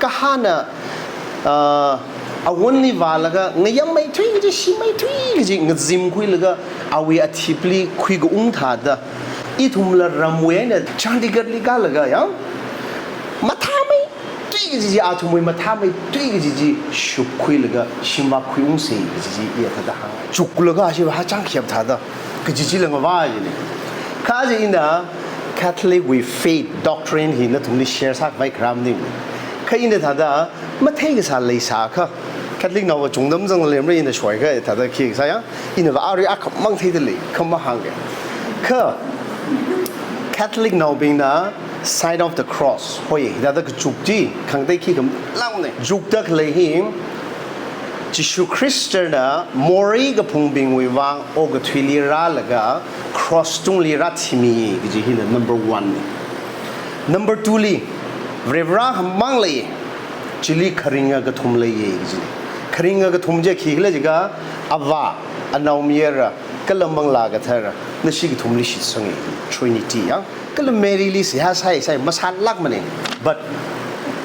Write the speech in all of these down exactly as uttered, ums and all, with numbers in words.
Kahāna, ah, awunli vālaga, ngayammeithui kaji, shimmeithui kaji, ngazimkhuilaga, awui athipli khuikaung thāda, ithumla ramwui eina Chandigarhli kālaga, ya? Mathāmeithui kaji chi, athumwui mathāmeithui kaji chi, shupkhuilaga, shimvākhuiungsa kaji chi, iya thāda hāng. Chuklaga, ashiva hachang khayap thāda, kaji chila ngavā jina. Kha aja ina Catholic wui faith doctrine hi nathumli share sākhavai kharā maning. Kha ina thāda mathei kasā leisākha, Catholic naova chungdam zanglemra ina shoikha thāda khi kasā ya, inava arui akhamang theida lei, kha mahāngga. Kha Catholic naobingna Sign of the Cross, hoi, thāda kachuk chi, khangatei khikha malāngna. Chukda khalei hi, Jishu Khristana morei kaphungbingwui vang okathuili rālaga cross tungli rāthimi kaji hila number one na. Number two li, Varivarā khamang lei, chili kharinga kathum leiya kaji. Kharinga kathum chi khikhala jiakha, Avā, Anaomayara, kala Manglā Kathara, nashi kathumli shitsanga, Trinity ya. Kala Maryli seihā sāi sāi masālākmana. But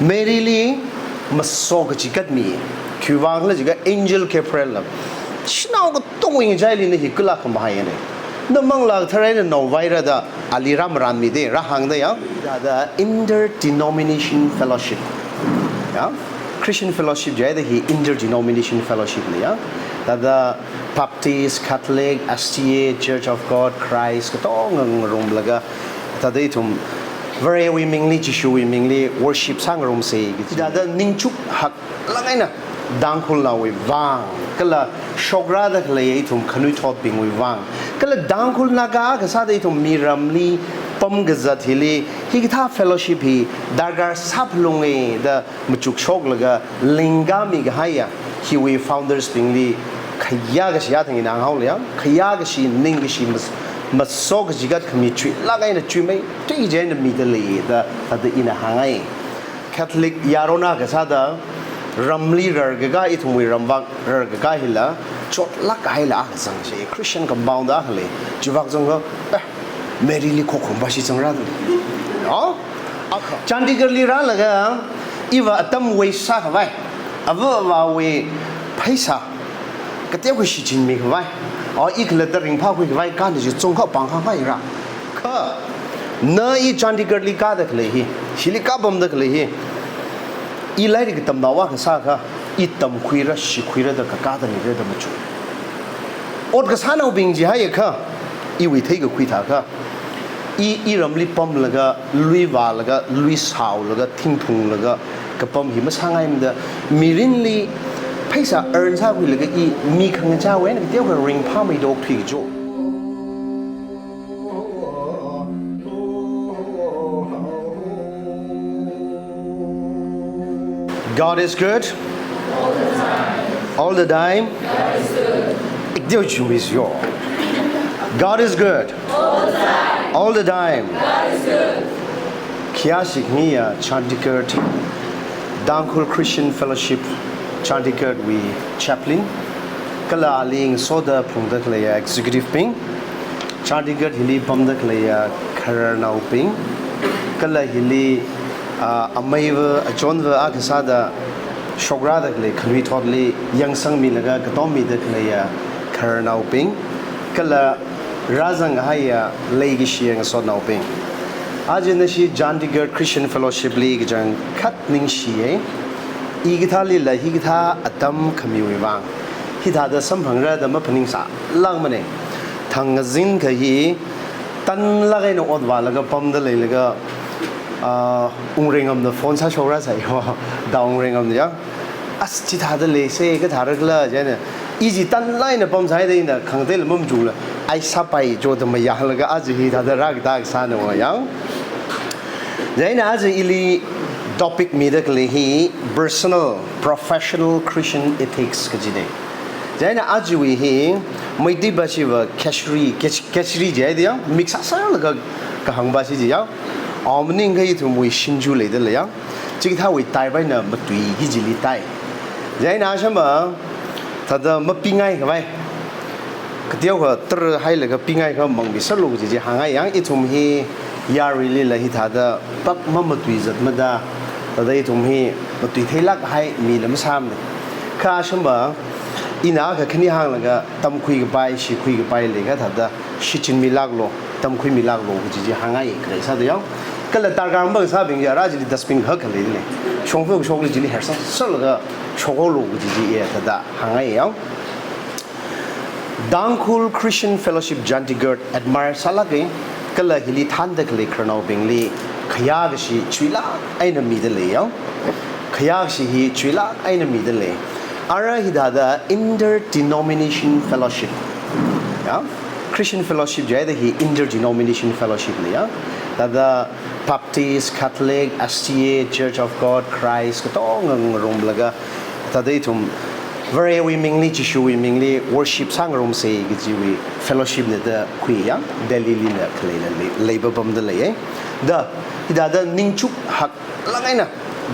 Maryli maso kachikat mi. Khiwuivang khala jiakha Angel Gabrielna, shanao katongwui ngachaili na hi kala khamahai na. Na Manglā Kathara eina naovaira da ali rāmaranmida, rāhāngda ya. Thāda interdenomination fellowship. Ya. Christian fellowship jihaida hi interdenomination fellowship na ya. Thāda Baptist, Catholic, S D A, Church of God, Christ, katonga ngarumlaga, thāda ithum Varewui mingli, Jishuwui mingli worship sāngarumsa kaji. Thāda ningchuk haklāk eina Tangkhulnaowui vang, kala shokrāda khalei ithum khanuithotbingwui vang, kala Tangkhul Naga kasāda ithum miramli pamkazat hili, hikathā fellowship hi darkar sāphalunga da machukshoklaga lingkami kahaiya, hiwui founders bingli khayākashi athang ina hānghaolei ya, khayākashi ningkashi mas-, maso kachikat khami chuilāk eina chuimeithui kaji eina mida lei da, thāda ina hāngngai. Catholic yaron akha sāda ramli rarkakā, ithumwui ramvak rarkakā hila chotlāk kahaila akha zangsa, Christian compound akha lei. Chivak zangkha, eh, Maryli khokharum pashi zangrāda. Oh? Akha. Chandigarhli rālaga, iva atam waste sākhavai, ava avāwui pheisā kateokha shichinmikhavai, o, i khalatta ringphākhuikhavai, kāna chi zungkha pāngkhangaira. Kha, na i Chandigarhli kāda khalei hi, hili kāpamda khalei hi, i lairik katamnao akha sākha, i tamkhuira, shikhuira da kakāda leira da machuk. Ot kasānaobing jihaiakha, iwui theikakhui thākha, i, iramli pamlaga, lui vālaga, lui sāolaga, thingphunglaga kapam hi masāngaimada, mirinli pheisā earn sākhuilaga i mi khangachāwui eina kateokha ringphāmeida okthui kajo. God is good. All the time. Ekdeo chu is your. God is good. All the time. Khayāshik miya Chandigarh, Tangkhul Christian Fellowship Chandigarh wui chaplain, kala ali ngasoda phungda khaleiya executive bing, Chandigarh hili pamda khaleiya khararnaobing, kala hili, ah, ameiva, achonva akha sāda shokrāda khalei khanuithotli yangsangmilaga katommida khaleiya khararnaobing, kala rāzang kahaiya leikashiya ngasotnaobing. Aja nashi Chandigarh Christian Fellowship li kachangkhat ningshiya. Hikathālila hikathā atam khamiwui vang hithāda samphangra da maphaningsālākmana. Thang ngazin kha hi tanlāk eina ot vālaga pamda leilaga, ah, Wungreigamna phone sāshokrasai ho, Da Wungreigamna ya. As chithāda leisa, kathārakhala, chieina. I chi tanlāk eina pamsāhaida ina khangateila mamachukla, ai sāpai joda mayālaga aja hithāda rākatā kasāna wa yang. Chieina aja ili topic mida khalei hi personal, professional Christian ethics kajina. Chieina ajawui hi Meitei pāshiva khechri, khech-, khechri jihaida yang, mix sāsālaga kahāng pāshi chi yang. Aw maningakha ithumwui shinju leida lei yang. Chikathāwui type eina matuiki chili tai. Chieina ashama, thāda mapingaikhavai, kateokha tarhailaga pingaikha mangmiserlu kaji chi hāngngai yang, ithum hi yaruilila hithāda pak mamatuizatmada, Thāda ithum hi matuitheilāk kahai mila masāmana. Kha ashama, ina kakhane hānglaga tamkhui kapai, shikhui kapai leiakha thāda shichinmi lāklo, tamkhuimi lāklo kaji chi hāngngai, khalei sāda yao. Kala darkar mabing sābing chi ara chili dustbin kahak khalei lei. Shongfa shokli chili hersā sālaga shokhaolo kaji chi e thāda hāngngai yao. Tangkhul Christian Fellowship Chandigarh admire sālāka, kala hili thānda khalei khararnaobingli khayākashi chuilāk eina mida lei yao. Khayākashi hi chuilāk eina mida lei. Ara hithāda interdenomination fellowship. Ya? Christian fellowship jihaida hi interdenomination fellowship na ya. Thāda Baptist, Catholic, S D A, Church of God, Christ, katonga ngarumlaga, thāda ithum Varewui mingli, Jishuwui mingli worship sāngarumsa kajiwui fellowship na da khuiya, Delhili na khaleila lei, leipapamda leiya. Da, hithāda ningchuk haklāk eina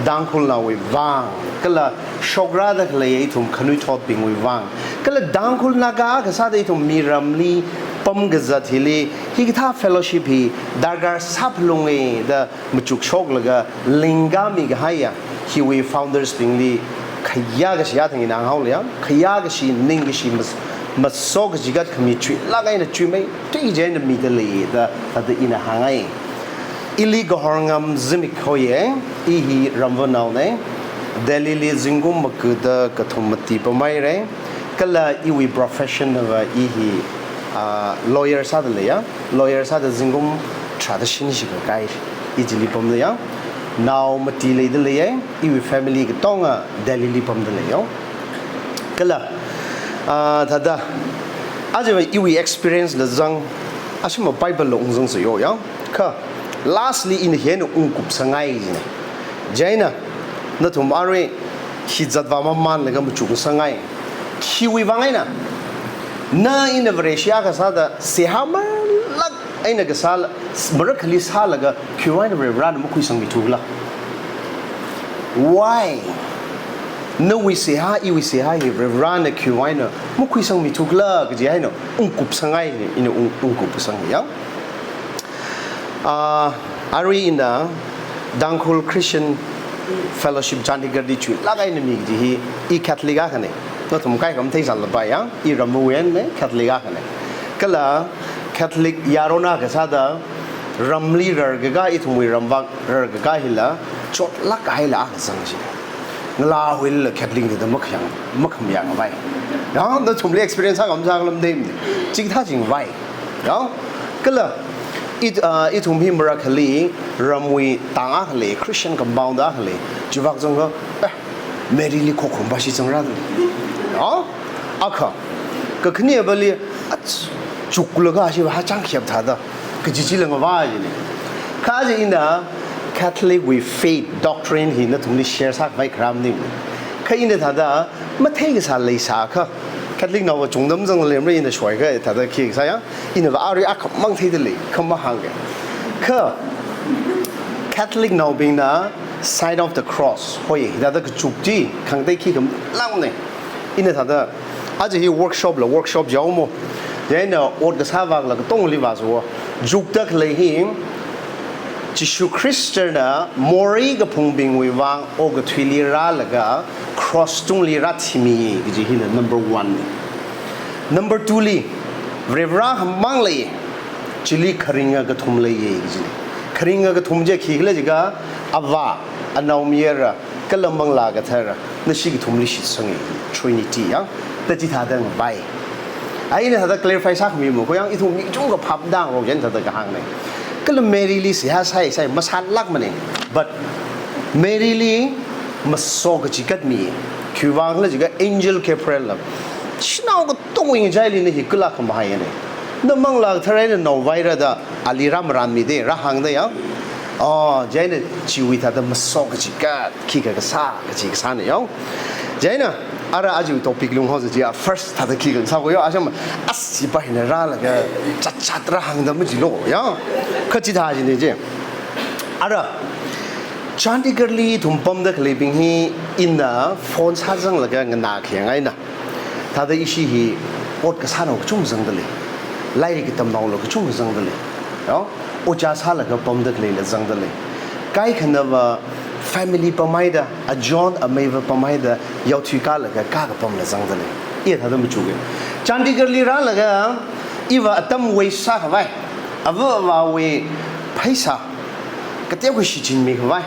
Tangkhulnaowui vang, kala shokrāda khalei ithum khanuithotbingwui vang, kala Tangkhul Naga kasāda ithum miramli pamkazat hili, hikathā fellowship hi darkar sāphalunga da machukshoklaga lingkami kahaiya, hiwui founders bingli khayākashi athang ina hānghaola ya, khayākashi, ningkashi, mas-, masokachigat khami chuilāk eina chuimeithui kaji eina mida lei da, thāda ina hāngngai. Ili Kahorngam Zimik hoya, i hi Ramvanaona, Delhili zingkum maga da kathum mati pamhaira, kala iwui profession nava i hi, ah, lawyer sāda leiya, lawyer sāda zingkum tharāda shini shikakai, i chili pamda ya. Nao mati leida leiya, iwui family katonga Delhili pamda leiya. Kala, ah, thāda, aja iwui experience la zang, ashama Bible la ungzangsa yo ya. Kha, lastly ina hi eina ungkupsangngai jina. Chieina, nathum arui hi zatvā mamanlaga machuksangngai. Khiwui vang eina, na ina Vareshi akha sāda seihā marālāk eina kasā, marakhali sālaga khiwui vang eina Varivarana makhuisangmithukhala? Why? Nawui seihā, iwui seihā hi Varivarana khiwui vang eina makhuisangmithukhala kaji eina ungkupsangngai, ina ung, ungkupsang ya. Ah, arui ina Tangkhul Christian Fellowship Chandigarhli chuilāk eina mi kaji hi, i Catholic akhana. Nathum kaikha matheisālapai ya, i Ramvawui eina Catholic akhana. Kala Catholic yaron akha sāda ramli rarkaka, ithumwui ramvak rarkaka hila chotlāk kahaila akha zang chi. Ngalāwuila Catholic na da makhayang, makhamayang vai. Ya, nathumli experience akha masākhala matheimana. Chikathā ching vai. Ya, kala, it, ah, ithum hi marakhali ramwui tang akha lei, Christian compound akha lei, chivak zangakha, eh, Maryli khokharum bashi zangrada. Ya, akha, kakhanevali, ach, chuklaga shiva hachang khayap thāda, kaji chila ngavā jina. Kha aja ina Catholic wui faith doctrine hi nathumli share sākhavai kharā maningmana. Kha ina thāda, mathei kasā leisākha, Catholicnaova chungda mazanglemra ina shoikha, thāda khi kasā ya, inava arui akhamang theida lei, kha mahāngka. Kha Catholicnaobingna Sign of the Cross hoya, hithāda kachuk chi khangatei khikha malāngmana. Ina thāda, aja hi workshop la workshop jaomo. Chieina ot kasā vak la katongali vāsa wo. Chukda khalei hi, Jishu Khristana morei kaphungbingwui vang okathuili rālaga cross tungli rāthimi kaji hina number one na. Number two li, Varivara khamang lei, chili kharinga kathum leiya kajina. Kharinga kathum chi khikhala jiakha, Avā, Anaomayara, kala Manglā Kathara, nashi kathumli shitsanga, Trinity ya, da chithāda ngavai. Ai ina thāda clarify sākhami mo, kha yang ithum mi kachungkha phap dang ro jen thāda kahāngna. Kala Maryli seihā sai sai masālākmana. But Maryli maso kachigat mi, khiwuivang khala jiakha Angel Gabriel la, shanao katongwui ngachaili na hi kala khamahai na. Na Manglā Kathara eina naovaira da, ali rāmaranmida, rāhāngda ya. Oh, chieina chiwui thāda maso kachigat, khikha kasā, kachi kasāna ya. Chieina, ara aja topic lunghaosa chiakha, first thāda khikha kasā ko ya, ashama, asi pa hina rālaga, chatchat rāhāngda majilo ya. Kha chithā jina chi. Ara, Chandigarhli ithum pamda khaleibing hi ina phone sāzanglaga nganā khayang eina. Thāda ishi hi ot kasānao kachungkha zangda lei. Lairik katamnaola kachungkha zangda lei. Ya? Ojā sālaga pamda khaleila zangda lei. Kaikhanava family pamhaida, achon ameiva pamhaida, yaothui kālaga, kā kapamla zangda lei. Iya thāda machuka. Chandigarhli rālaga, iva atam waste sākhavai, ava avāwui pheisā kateokha shichinmikhavai,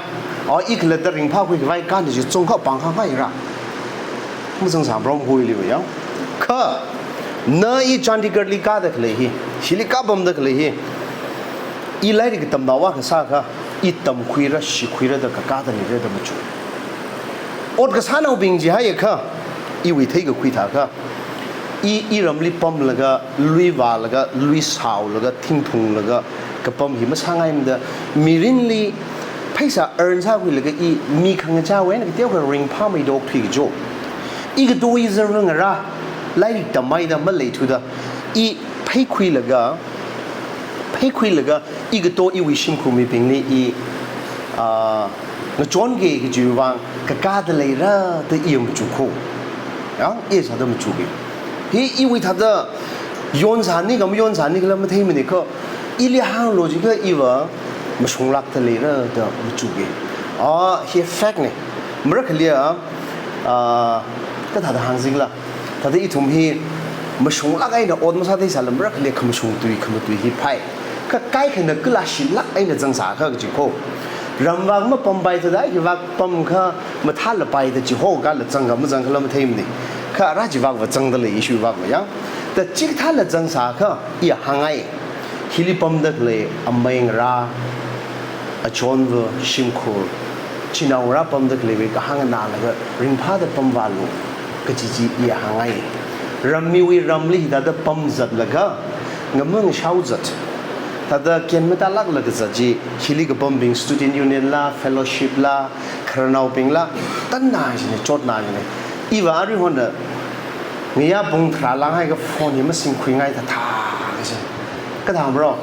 o i khalatta ringphākhuikhavai, kāna chi chungkha pāngkhangai ra. Mazangsā prom khuili va yang. Kha, na i Chandigarhli kāda khalei hi, hili kāpamda khalei hi, i lairik tamnaova kasā kha, i tamkhuira, shikhuira da kakāda leira da machu. Ot kasānaobing chihaiakha, iwui theikakhui thākha, i, i ramli pamlaga, lui vālaga, lui sāolaga, thingphunglaga, kapam hi masāngaimada, mirinli pheisā earn sākhuilaga i mi khangachāwui eina kateokha ringphāmeida okthui kajo. I kato i zarvang ngarā, lairik tamhaida maleithuda, i pheikhuilaga, pheikhuilaga, i kato iwui shimkhur mibingli i, ah, ngachonki kajiwui vang kakāda leira da i machu kho. Ya, i sāda machuki. Hi iwui thāda yonsāni kha mayonsāni khala matheimana kha, ili hānglo jiakha iva mashunglākda leira da machuki. Ah, hi fact na. Marakhali a, ah, kathāda hāngzingla. Thāda ithum hi mashunglāk eina ot masātheisāla marakhali khamashung tui, khamatui hi phai. Kha kaikhana kalāshilāk eina zangsākha kaji kho. Ramvak mapampai thāda hivak pamkha mathālapai da chi hokhala zangkha mazangkhala matheimana. Kha ara chivakva zangda lei, ishiwui vakva yang. Da chikathāla zangsākha i hāngngai. Hili pamda khalei amei ngarā, achonva, shimkhur, chinaongarā pamda khaleiwui kahāng nganālaga ringphāda pamvālu kaji chi i hāngngai. Ram miwui ramli hithāda pamzatlaga, ngamung shaozat, thāda ken matālāklaga zat chi, hili kapambing student union la, fellowship la, khararnaobingla, tanna jina, chotna jina. Iva aruihonda ngayā pung tharā lānghaikha phone hi masingkhuingai thāthā kaji. Kathāmro,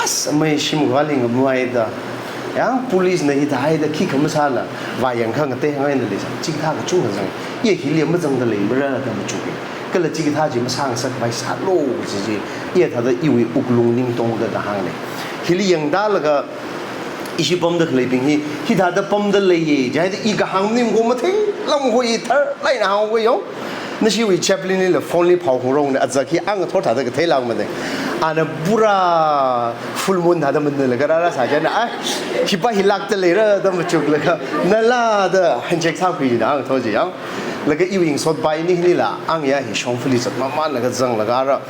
as amei shimkhurli ngamuhaida, yang police na hithāhaida khikha masāla, vāyangkha ngateihāngngaina leisā, chikathā kachungkha zang. Iya hili mazangda leimara da machuki. Kala chikathā chi masāngasakpai sālu kaji chi, iya thāda iwui wuklung ningtongda da hāngna. Hili yangtālaga, ishi pamda khaleibing hi, hithāda pamda leiya, jihaida i kahāng maning kho matheilam kho i tharlāk eina hāng kho yong. Nashiwui chaplain lila phone li phao khungrong na, aja khi ang thor thāda katheilākmana. Ana pura full moon thāda manalaga rāra sā jana, ai, hipa hi lākda leira da machuklaga, nala da handshake sākhui jina ang thor chi yang. Laga iwui ngasotpa ini hinila, ang ya hi shongfali zatmamanlaga zanglaga ra,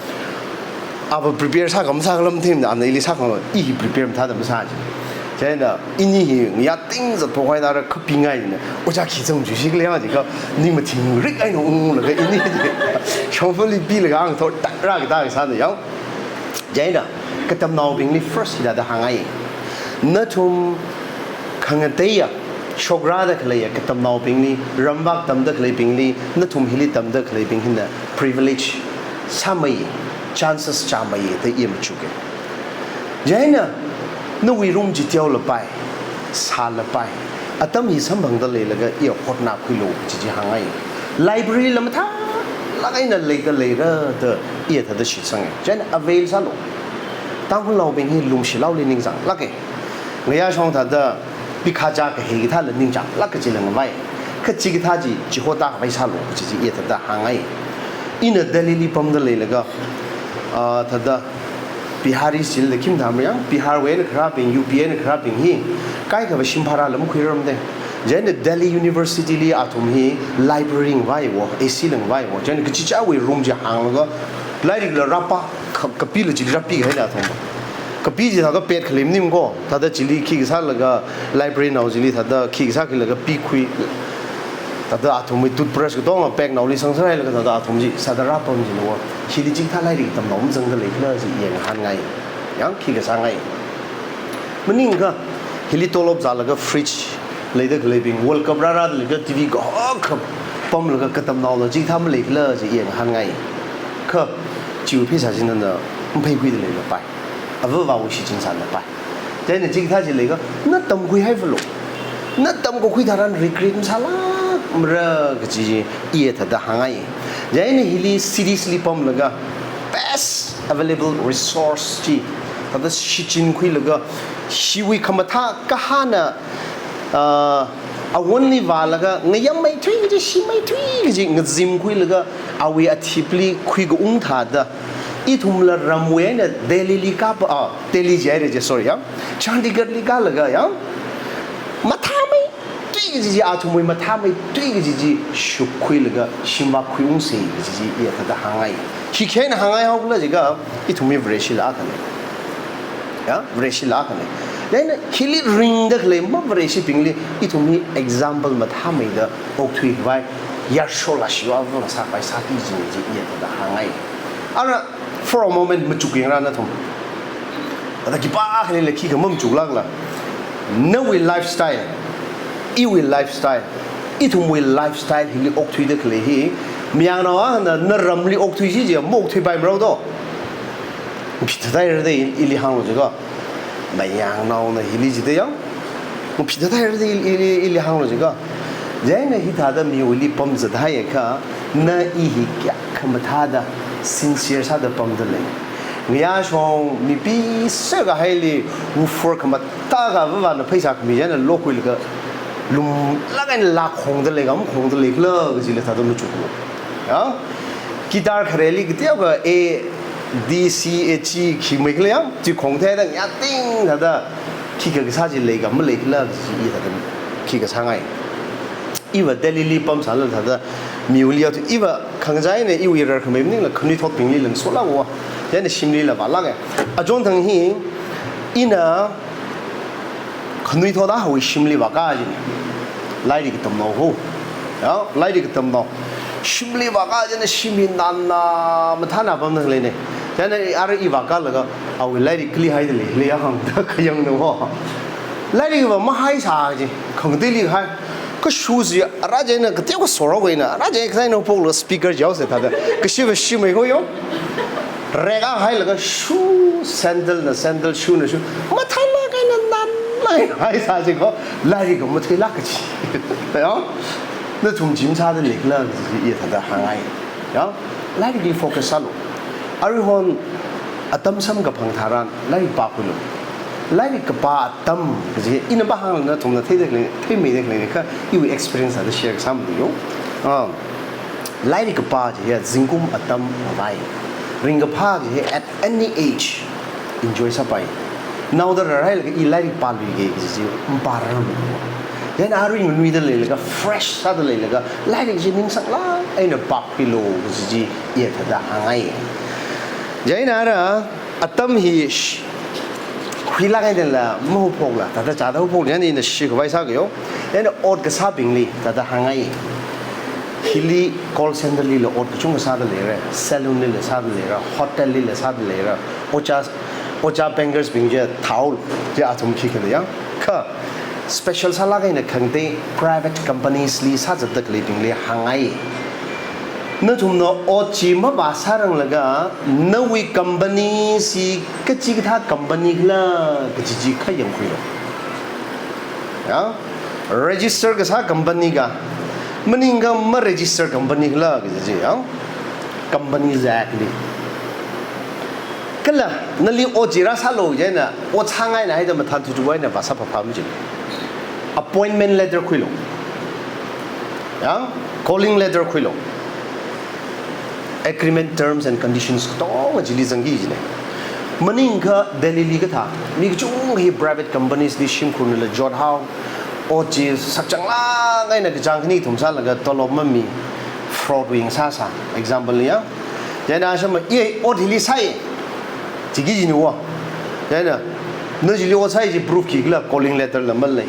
ava prepare sākha masākhala matheimana, ana ili sākha, i hi prepare mathāda masā chi. Chieina, ini hi ngayā ting zatphokhaida ra kapingaina, ojā khi zangchusi khala yang jiakha, ning mathingrik eina unglaga ini hi shongfali pilaga ang thor tak rākatā kasāna yang. Chieina, katamnaobingli first hithāda hāngngai. Nathum khangateiya, shokrāda khaleiya katamnaobingli, ramvak tamda khaleibingli, nathum hili tamda khaleibing hina privilege sāmei, chances chāmei da i machuki. Chieina, nawui room chi teolapai, sālapai, atam hi samphangda leilaga i hotnākhuilu kaji chi hāngngai. Library la mathālāk eina leida leira da i thāda shitsanga. Chieina avail sālu. Tangkhulnaobing hi lungshilao li ningzanglāka. Ngayā shong thāda pikhachā kahai kathāla ningzanglāk kajila ngavai. Kha chikathā chi, chi hotā khavai sālu kaji chi i thāda hāngngai. Ina Delhi li pamda leilaga, ah, thāda Bihari chila khim thāmra yang, Bihar wui eina kharābing, U P eina kharābing hi, kaikhava shim bhara lam khuirarmada. Chieina Delhi University li athum hi library ngavaiwo, A C la ngavaiwo. Chieina kachichāwui room chi hānglaga, lairikla rāpā, ka-, kapila chili rāpikahaina athum. Kapi chi thāda pet khalim nim kho, thāda chili khi kasālaga, library nao chili thāda khi kasā khilaga pikhui. Thāda athumwui toothbrush katonga bag naoli sangserhailaga thāda athum chi sāda rāpam jinawo. Hili chikathā lairik tamnao mazangda leikhala chi i ngahānngai. Yang khi kasāngai. Maningakha, hili tolop zālaga fridge leida khaleibing, World Cup rārāda leilaga T V kahak khap pamlaga katamnaola chikathā maleikhala chi i ngahānngai. Kha, chiwui pheisā china na mpheikhuida leilapai. Ava avāwui shichin sālapai. Chieina chikathā chi leiakha, na tamkhuihaivalu. Na tamkakhui tharan regret masālākmara kaji i thāda hāngngai. Chieina hili cities li pamlaga best available resource chi thāda shichinkhuilaga, hiwui khamathā kahāna, ah, Awonli vālaga, ngayāmmeithui kaji, shimmeithui kaji, ngazimkhuilaga, awui athipli khuikaung thāda, ithumla ramwui eina Delhili kāpa, ah, Delhi jihaira je, sorry, ya. Chandigarhli kālaga, ya. Mathāmeithui kaji chi, athumwui mathāmeithui kaji chi, shukkhuilaga, shimvākhuiungsa kaji chi, ithāda hāngngai. Khikha eina hāngngai haokhala jiakha, ithumwui Vareshila akhana. Ya, Vareshila akhana. Then, hili ringda khalei mavareshi bingli, ithumwui example mathāmeida okthuikhavai, yarshola shiva vang sākhavai sāki kaji chi, ithāda hāngngai. Ara, for a moment, machuk yangra nathum. Ada khipākha leilakha khikha mamachuklākla. Nawui lifestyle, iwui lifestyle, ithumwui lifestyle hili okthuida khalei hi, mayangnao akhana na ramli okthuisi jiakha, maokthuipaimara do. Phithathai rada ili hānglu jiakha. Mayangnaona hili jida yang. Phithathai rada ili, ili, ili hānglu jiakha. Chieina hithāda miwuili pamzat haiakha, na i hi kayākha mathāda, sincere sāda pamda lei. Ngayā shong mipi sākahaili, woofer khamathā kavāvana pheisā khami chieina lokhuilaga, lumlāk eina lākhongda lei, khamkhongda leikhala, kajila thāda machuklu. Ya? Guitar khareli kateokha A, D, C, A, G, khi meikhala ya, chi khongtheida yating thāda, khikha kasā chi leikha maleikhala, chi ithāda, khikha sāngai. Iva Delhili pamsālala thāda, miwuili yāthu, iva khangachā eina iwui rarkhamei maningla khanuithotbingli lan solākva, chieina shimlila vālāka. Achonthang hi, ina khanuithot akhawui shimli vāka jina. Lairik katamnao ho. Ya, lairik katamnao. Shimli vāka jina, shimli nana mathāna pamda khaleina. Chieina ara i vākalaga, awui lairik kali haida lei, lei hāngda khayangnao ho. Lairik va mahaisā ji, khangateili hai. Kashoo chi, ara chieina kateokha sorok eina, ara chieina kathānao pokla speaker jihaosa thāda. Kashiva shimei ko yo. Rek akhahailaga shoe, sandal na sandal, shoe na shoe. Mathālāk eina nanlāk eina haisā jiko, lairik kha matheilāk kaji. Ya? Nathum gym sāda leikhala kaji ithāda hāngngai. Ya? Lairikli focus sālu. Aruihon atam samkaphang tharan, lairik pākhuilu. Lairik kapā atam kaji, ina pāhāngla nathumna theida khalei, theimeida khaleina kha, iwui experience thāda share kasā madu yo. Ah. Lairik kapā chi hi zingkum atam mavai. Ringkaphā chi hi at any age enjoy sāpai. Naoda rarhailaga i lairik pāluike kaji chi maparar madu. Chieina arui nganuida leilaga, fresh sāda leilaga, lairik chi ningsanglāk eina pākhuilu kaji chi ithāda hāngngai. Chieina ara, atam hi sh-, khuilāk einala mahuphokla, thāda chāda huphok chieina ina shikhavai sāka yo. Chieina ot kasābingli thāda hāngngai. Hili call center lila ot kachungkha sāda leira, saloon lila sāda leira, hotel lila sāda leira, ojā, ojā bankers bing chi thaolu, chi athum khikhala ya. Kha, special sālāk eina khangatei private companies li sāzatda khaleibingli hāngngai. Nathumna ot chi mavāsāranglaga, nawui company chi kachikathā company khala kaji chi kha yangkhuilu. Ya? Register kasā company kha, maningkha ma-register company khala kaji chi, ya? Companies Act li. Kala, nali ot chi rāsālu chieina, ot sāngaina haida mathān thuchuwa eina vāsā phāphā maji. Appointment letter khuilu. Ya? Calling letter khuilu. Agreement terms and conditions katonga chili zangki jina. Maningkha Delhi li kathā, mi kachungkha hi private companies li shimkhurnala jot hao, ot chi sakchanglāk eina kachāng khani kathum sālaga tolop mami, fraud wui ngasāsā, example ya. Chieina ashama, i ot hili sāi, chiki jina wo. Chieina, na chili ot sāi chi proof khikhala, calling letter la malei.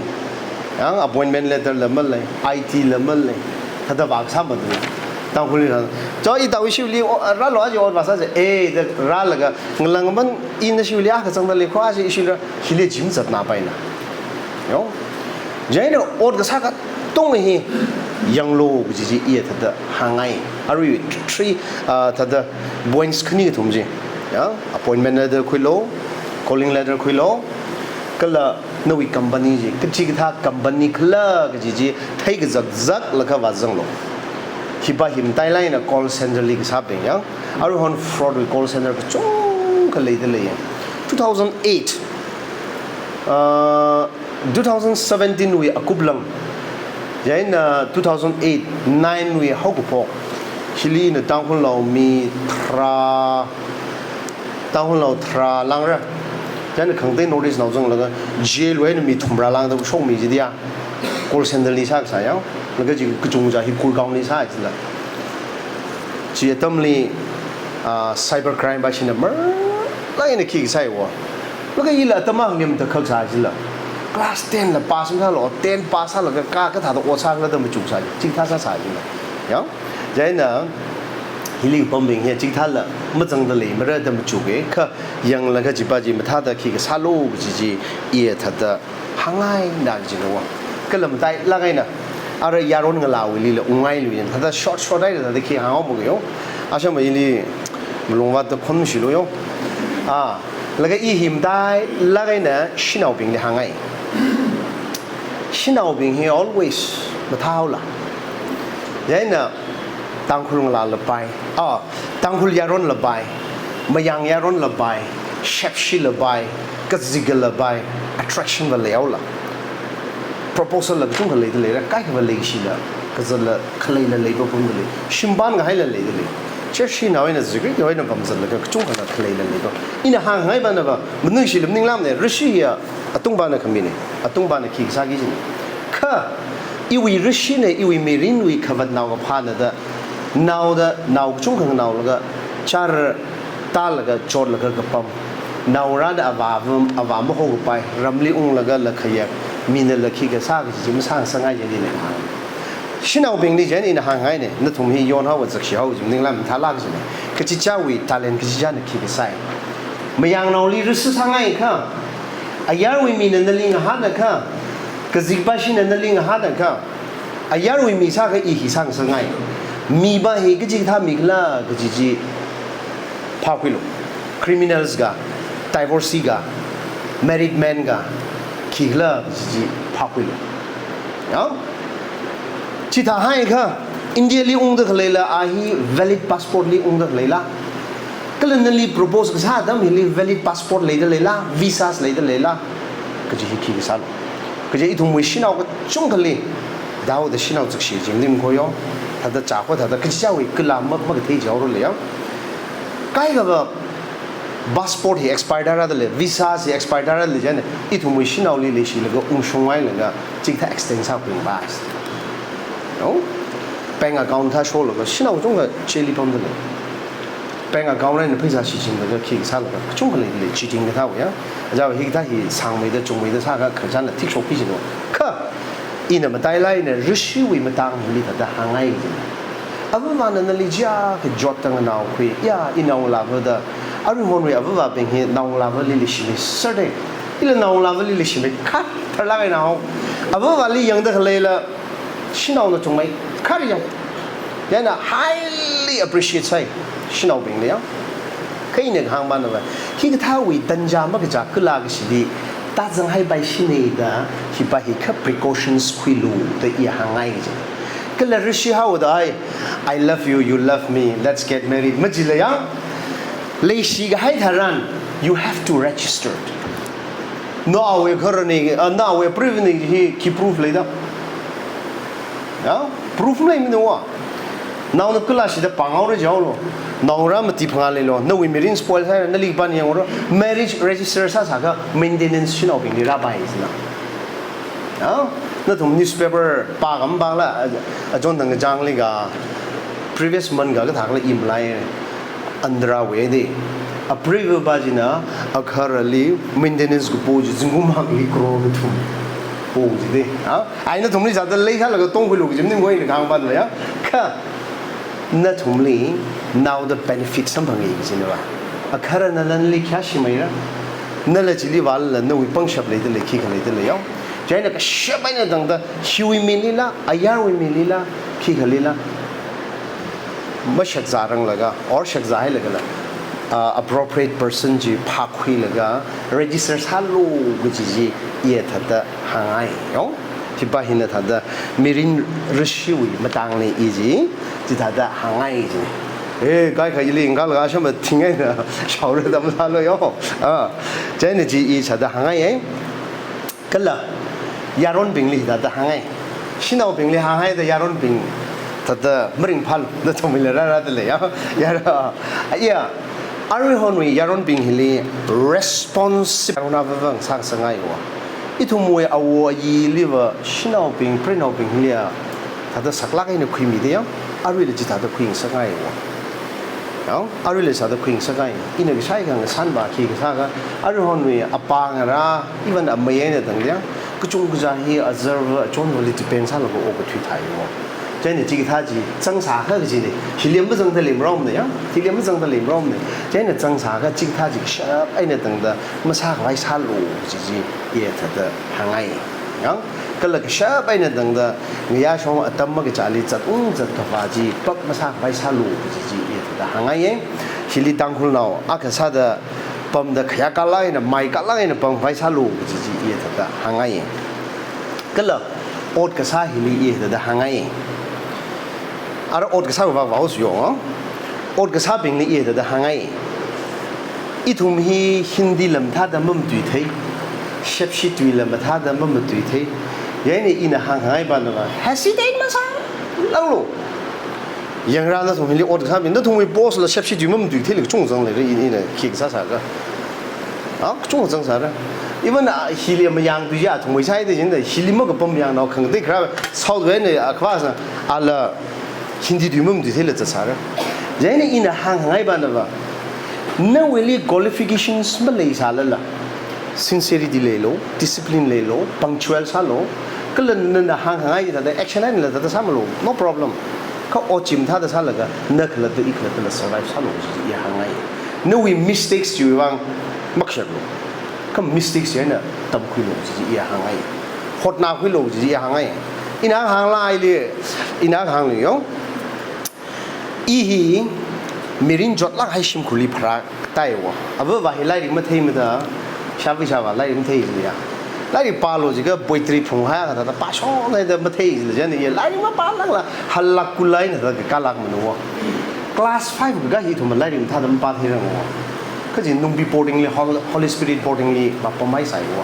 Yang appointment letter la malei, I D la malei. Thāda vākasā madu. Tangkhulli rān. Cho itaowui shiwuili o-, rālu aja ot vāsāsa, eh, da rālaga, ngalang man ina shiwuili akha zangda lei kho aja ishiwuili rā, hili gym zatnapaina. Yo? Chieina ot kasā katonga hi yanglu kaji chi ithāda hāngngai. Arui three, ah, thāda points khani kathum chi. Ya, appointment letter khuilu, calling letter khuilu, kala nawui company chi, kachikathā company khala kaji chi theikazakzaklaga vāzanglu. Hipa hi matailāk eina call center li kasābing ya. Aruihon fraud wui call center kachungkha leida lei ya. Two thousand eight, ah, two thousand seventeen wui akuplang, Chieina two thousand eight nine wui haokaphok hili ina Tangkhulnao mi tharā, Tangkhulnao tharā langra. Chieina khangatei North East nao zanglaga jail wui eina mi thumrā langda shokmi chi diya. Call center li sākasā yang, laga chi kachungkha hi Gurgaon li sāi chila. Chi atamli, ah, cyber crime va shina marlāk eina khi kasāi wa. Laga ila atam hanglim da khak sāi chila. Class ten la pass masālu, ten pass sālaga ka kathāda ot sākhala da machuksai. Chikathā sāsai chila. Yang, chieina hili pambing hi chikathāla mazangda leimara da machuka, kha yanglaga chiva chi mathāda khi kasālu kaji chi iya thāda hāngngaina kajina wa. Kala matailāk eina, ara yaron ngalāwuilila ungngailuina, thāda short short eina thāda khi hānghaowa kayo. Ashama ili malungvātda khon shilu yo. Ah, laga i hi matailāk eina shanaobingli hāngngai. Shanaobing hi always mathāhaolu. Chieina Tangkhul ngalāla pai, ah, Tangkhul yaronla pai, Mayang yaronla pai, Shepshila pai, kazikla pai, attraction va leihaolu. Proposal la kachungkha leida leira, kaikha va leishila, kazatla khaleila leipa pamda lei, shimpan kahaila leida lei. Church nao eina zikri nao eina pamzatlaga kachungkhala khaleila leipa. Ina hāngngai pana va, manuishila maningla mana, rishi ya, atungvana khamina, atungvana khi kasāki kajina. Kha, iwui rishina, iwui mirinwui khavat nao kaphāna da, naoda, nao kachungkha nganaolaga, char tālaga, chotlaga kapam. Naongarāna avā vam, avā mahokapai, ramli unglaga la khayak, minala khi kasā kaji chi masāngasakngai jida lei hāng. Shanaobingli chieina ina hāngngaina, nathum hi yonhaowa, zakshihao, chi maningla mathālāk kajina. Kachichāwui talent kachichāna khi kasāi. Mayangnaoli rishi sāngai kha, ayarwui mina nali ngahāna kha, kazikpa shina nali ngahāna kha, ayarwui mi sākha i hi sāngasakngai. Mipa hi kachikathā mi khala kaji chi phākhuilu. Criminals ka, divorcee ka, married man ka, khi khala kaji chi phākhuilu. Ya? Chithāhai kha, India li ungda khaleila, a hi valid passport li ungda khaleila. Kala nali propose kasā atam hili valid passport leida leila, visas leida leila, kaji hi khi kasālu. Kaji ithumwui shanao kachungkhali, daoda shanao zakshi jingnim khoyo, thāda chākho thāda kachichāwui kala ma, makathei jaoro leiya. Kaikha va passport hi expire tāra da lei, visas hi expire tāra da lei chieina, ithumwui shanaoli leishilaga ungshungngailaga, chikathā extend sākhui ba. No? Bank account thāsholaga, shanao kachungkha jail li pamda lei. Bank account eina pheisā shichinlaga khi kasālaga, kachungkha leida lei, cheating kathāwui ya. Ajava hikathā hi sāngmeida, chungmeida sākha khararchanna thikshokki kajina. Kha, ina matailāk eina rishiwui matang hili thāda hāngngai kajina. Avāvana nali jiakha jotda nganaokhui, ya, i naongalāva da, aruihonwui avāvabing hi naongalāvali leishimeiserde. Ila naongalāvali leishimei khatharlāk eina hao. Avāvali yangda khaleila, shanaona chungmei kharar yang. Chieina highly appreciate sāi, shanaobingli ya. Kha ina kahāng mana va, hikathāwui tanja makachā kala kashili, tāzanghaipai shina da, hipa hi kha precautions khuilu da i hāngngai kajina. Kala rishihaoda ai, "I love you, you love me, let's get married," majila ya. Leishikahai tharan, you have to register. Naowui khararna, ah, naowui preivana hi khi proof leida? Ya, proof maleimana wa. Naona kala shida pānghaora jihaolu. Naongarā mati phangā leilu. Nawui mirin spoil sāhaira, nali pāna yanghaora. Marriage register sāsākha maintenance shanaobingli rāpai sina. Ya, nathum newspaper pākam pāngla, a, achon thang kachāngli ka, previous month ka kathākla i malai. Andhrawui da. Apreiva pa china akharali maintenance kapo chi zingkum hangli crore kathum po jida. Ha? Ai nathumli sāda leisālaga tongkhuilu kaji maningkho ina kahāng pana ya. Kha nathumli naoda benefit samphanga kajina va. Akharana nali khayā shimeira. Nala chili vālala nawui pangshap leida lei, khikha leida lei ya. Chieina kashap eina tangda hiwui milila, ayarwui milila, khikhalila mashakzāranglaga, or shakzāhailagala, ah, appropriate person chi phākhuilaga, register sālu kaji chi iya thāda hāngngai, yong? Hipa hina thāda mirin rishiwui matangli i chi, chithāda hāngngai chi. Eh, kaikha ili ngalaga shamba thingaina, shaora da masālu yo. Ah, chieina chi i chithāda hāngngai, eh. Kala, yaronbingli hithāda hāngngai. Shanaobingli hānghaida yaronbing thāda maringphālu da thumila rāra da lei ya. Yara, ya, aruihonwui yaronbing hili responsive yaron avāvang sāngasakngaiwa. Ithumwui awo ayiliva shanaobing, preinaobing hiliya thāda saklāk eina khuimida ya, aruila chithāda khuingasakngaiwa. Ya, aruila chithāda khuingasakngai. Ina kashai khangasan va khi kasā kha, aruihonwui apāng ara, even amei eina tangda ya, kachungkha hi azarva, achonvali depend sālaga okathui thāiwa. Chieina chikathā chi zangsākha kajina, hili mazangda leimaraomana ya, hili mazangda leimaraomana. Chieina zangsākha chikathā chi kashap eina tangda masākhavai sālu kaji chi iya thāda hāngngai. Ya, kala kashap eina tangda ngayā shong atam makachāli zatung zatkhavā chi pap masākhavai sālu kaji chi iya thāda hāngngai. Hili Tangkhulnao akha sāda pamda khayā kalāk eina, mai kalāk eina pamkhavai sālu kaji chi iya thāda hāngngai. Kala ot kasā hili iya thāda hāngngai. Ara ot kasā va va usu yo, ot kasābingli iya thāda hāngngai. Ithum hi Hindi lam thāda mamatuithei, shepshi tui lam thāda mamatuithei. Chieina ina hāngngai banava, hesitate masālānglu. Yangra nathum hili ot kasābing, nathumwui boss la shepshi tui mamatuithei li kachungkha zangleira, ina, ina khi kasā sākha. Ah, kachungkha zangsāra. Even, ah, hili mayang tui ya thumwui side jin da, hili makapam yangnao khangatei kharā, South wui eina, ah, khavāsā, ala Hindi tui mamatuithei la zatsāra. Chieina ina hāngngai banava, nawuili qualifications maleisālala, sincerity leilu, discipline leilu, punctual sālu, kala nana hāngngai thāda action einala thāda sāmilu, no problem. Kha ot chi mathāda sālaga, na khalatta, i khalattala survive sālu kaji iya hāngngai. Nawui mistakes chiwui vang makashaplu. Kha mistakes chi eina tamkhuilu kaji iya hāngngai. Hotnakhuilu kaji iya hāngngai. Ina hāngla ili, ina hāngli yo. I hi mirin chotlāk kahai shimkhurli pharātaiwa. Avāva hi lairik matheimada, shāvai shāva lairik mathei jila ya. Lairik pālu jiakha poetry phunghai kathāda pāshonhaida mathei jila, chieina iya lairik mapālākla hallāk khuilāk eina thāda kalākmana wa. Class five kakā hi ithum lairik mathāda mapātheirangwa. Kha chi Nungbi boarding li, Hol-, Holy Spirit boarding li mapamhaisaiwa.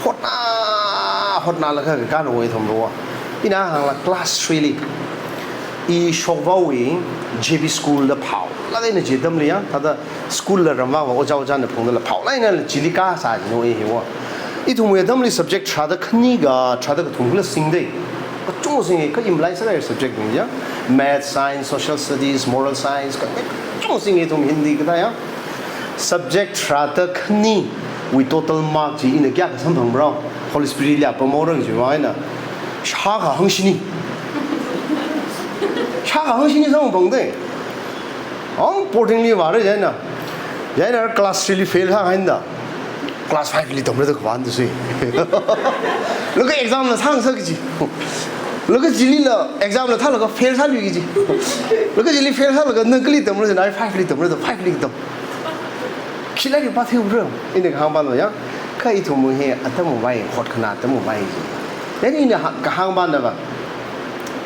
Hotna, hotnalaga kakāna wa ithumva. Ina hāngla class three li, i Shokvaowui J B school da phaolāk eina chi atamli ya, thāda school la ramvāva ojā ojāna phungdala phaolāk eina chili kasā jina wa i hiwa. Ithumwui atamli subject tharāda khani ka, tharāda kathum kala singdei. Kachungkha singa, kha imlai sālai subject bing ya. Math, science, social studies, moral science, kachungkha singa ithum Hindi kathā ya. Subject tharāda khaniwui total mark chi ina kayākha samphangmarao, Holy Spirit li apam orang chiwui vang eina, shākha hangshini. Shākha hangshini samphangdei. Ang boarding li vāra chieina. Chieina class three li fail sāhaida, class five li tamra da kavān da sui. Laga exam la sāngasak kaji. Laga chilila exam la thālaga fail sālui kaji. Laga chili fail sālaga na kali tamra da, ai five li tamra da, five li tam. Khi lairik pātheiura, ina kahāng banava ya. Kha ithum hi atam mavai, hotkhanā atam mavai ji. Chieina ina ha-, kahāng banava,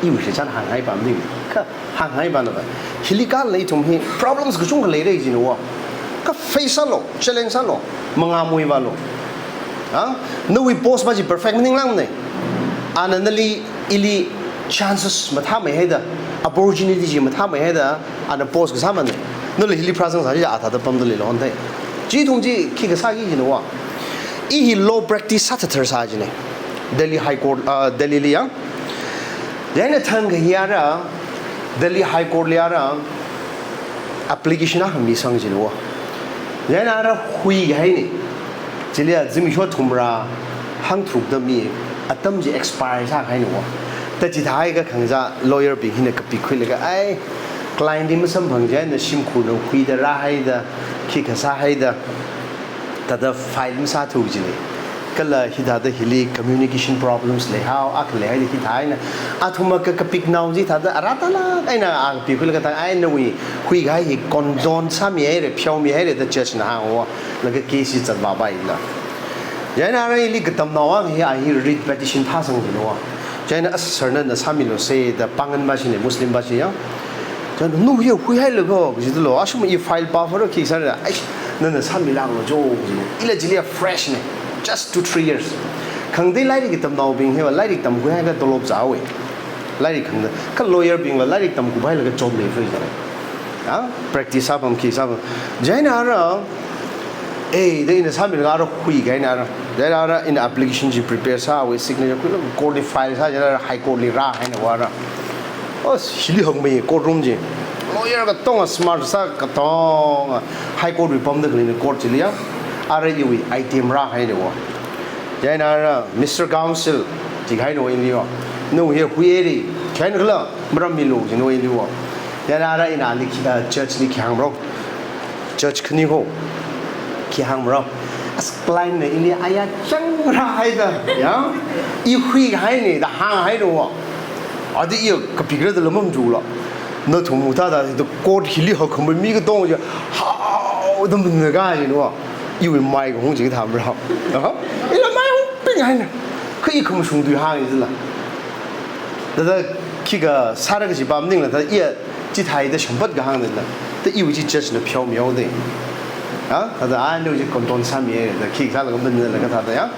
iwui shichan hāngngai pamning. Kha hāngngai banava, hili kala ithum hi problems kachungkha leira jina wa. Kha face sālu, challenge sālu, mangāmui vālu. Ha? Nawui boss va chi perfect maninglākmana. Ana nali ili chances mathāmeihaida, opportunity chi mathāmeihaida, ana post kasāmana. Nali hili pharāzangsā chi a thāda pamda leilu honthei. Chithum chi khi kasāki jina wa. I hi law practice sāthathar sā jina. Delhi High Court, ah, Delhi li ya. Chieina thang kahai ara, Delhi High Court li ara, application akha misang jina wa. Chieina ara huikahaina. Chili a zimiksho thumrā hangtharukda mi, atam chi expire sākahaina wa. Da chithāhaiakha khangazā lawyer bing hina kapikhuilaga, ai, client li masamphang chieina shimkhurna huida rāhaida, khi kasāhaida, thāda file masāthu jina. Kala hithāda hili communication problems leihao, akha leihaida hithā eina. Athum akha kapiknao chi thāda arātalāk eina a kapikhuilaga thāda, ai nawui huikahai hi condone sāmihaira, pheomihaira da judge na hāngwa. Laga case chi zatvā paila. Chieina ara ili katamnao akha hi, a hi writ petition phāsang jina wa. Chieina, ah, sir nana sāmilu se da pānganva china, Muslimva chi ya. Chieina, nu hi huihailaga, kajidalo, ashum i file pāphara khi sāra, ai, nana sāmilāklu jo, kajina. Ila chili a fresh na, just two, three years. Khangatei lairik tamnaobing hiva lairik tamkhui haiakha tolop zāhaowa. Lairik khangda, kha lawyer bingva lairik tamkhui hailaga job leifai jira. Ya, practice sāpam khi sāpam. Chieina ara, eh, da ina sāmilaga ara huikahaina ara. Chieina ara ina application chi prepare sāhaowa, signature khuilaga court li file sā chieina ara High Court li rāhaina ara. Oh, hili hangmei courtroom chi. Lawyer katonga smart sā katonga High Court wui pamda khaleina court chili ya. Ara iwui item rāhaina. Chieina ara Mister Counsel, jihaina iliva. Nawui hi huihaira, khayang khala, maram milu, jina iliva. Chieina ara ina ali khi, uh, judge li khi hāngmarao. Judge khani ho, khi hāngmarao. As client na ili aya changrāhaida, ya. I huikahaina da hānghaina. Ada iya kapikra da lamam jula. Nathum muthāda, da court hili hakkhamei mi katonga chi, hao da manna kajina. Iwui mai kahung chi kathā marao. Aha. Ila mai hungping haina. Kha i khamashung tui hānga jila. Da da khikha sāra kaji pam maningla da iya chithāda shamphat kahāngna. Da iwui chi judge na pheomihaoda. Ha? Da da ai nawui chi condone sāmiya da khi sālaga manna laga thāda ya.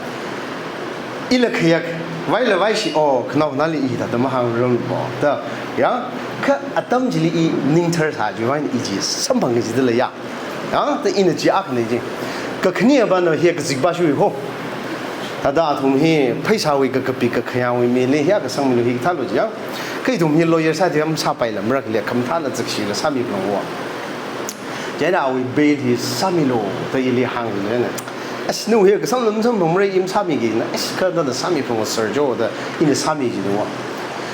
Ila khayak, vaila vaishi, oh, khanao khanali i thāda mahāngrumbo. Da, ya, kha atam chili i ningthar sā chiwui vang i chi samphang kaji dala ya. Ya, da ina chi akhana chi. Kakhane apam na hi kazikpa shui ho. Thāda athum hi pheisāwui kakapi kakhayangwui mili hi kasangmilu hi thālu chi ya. Kha ithum hi lawyer sāda masāpaila marakle khamathāla zakshila sāmi phalungwa. Chieina awui bail hi sāmilu da ili hāngna. As nawui hi kasamlam samphangmara, i masāmikina. As kha nana sāmi phalung sir jo da ina sāmi jina.